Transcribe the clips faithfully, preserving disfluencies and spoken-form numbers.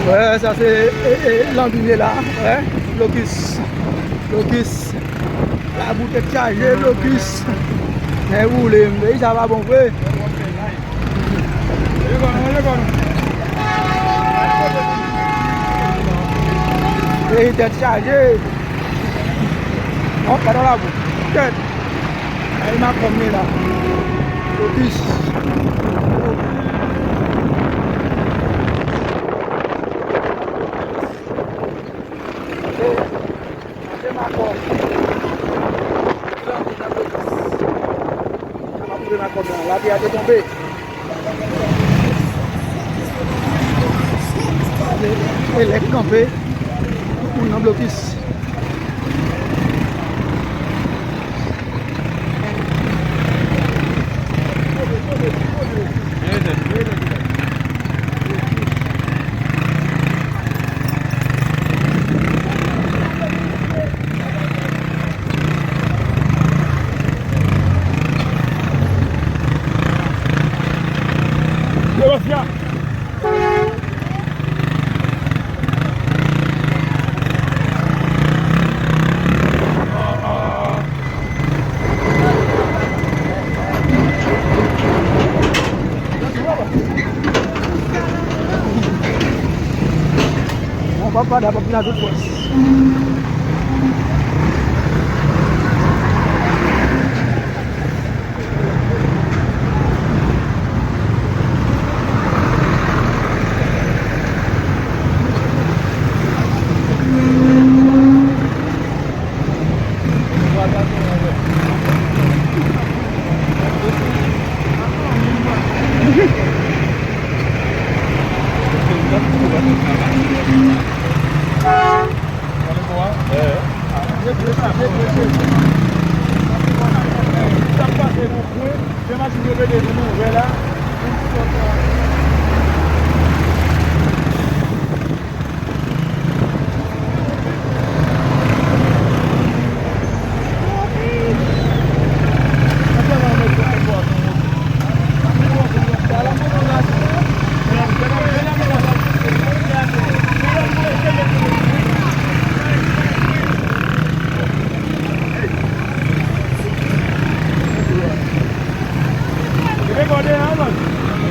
Wè, sa se, e, e, Lanbi ye la, wè, blokis, blokis. Labou tèt chaje, blokis. Men woule, peyi sa pa bon vre. Peyi tèt chaje. Non, pa nan labou. Tèt. Ay, makòm li la. Blokis. Mache makòm. Ki lanbi nan blokis. Sa pa pwouve makòm nan. Lapli a te tonbe. E lè k kanpe, tout moun nan blokis. Bon, papa, dapò vin a tout fòs.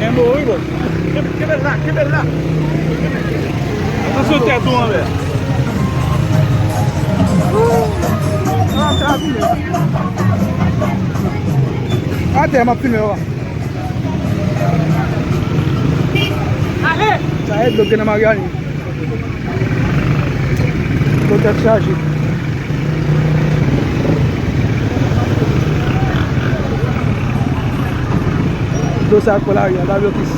Kenbe w wi, bòs. Kenbe, kenbe l la, kenbe l la. Atansyon tèt ou anlè. Atè, m ap filme w. Ale! Sa e dlo k gen nan Maryani. Dlo tèt chaje. Dlo sa ak lari a, ta blokis.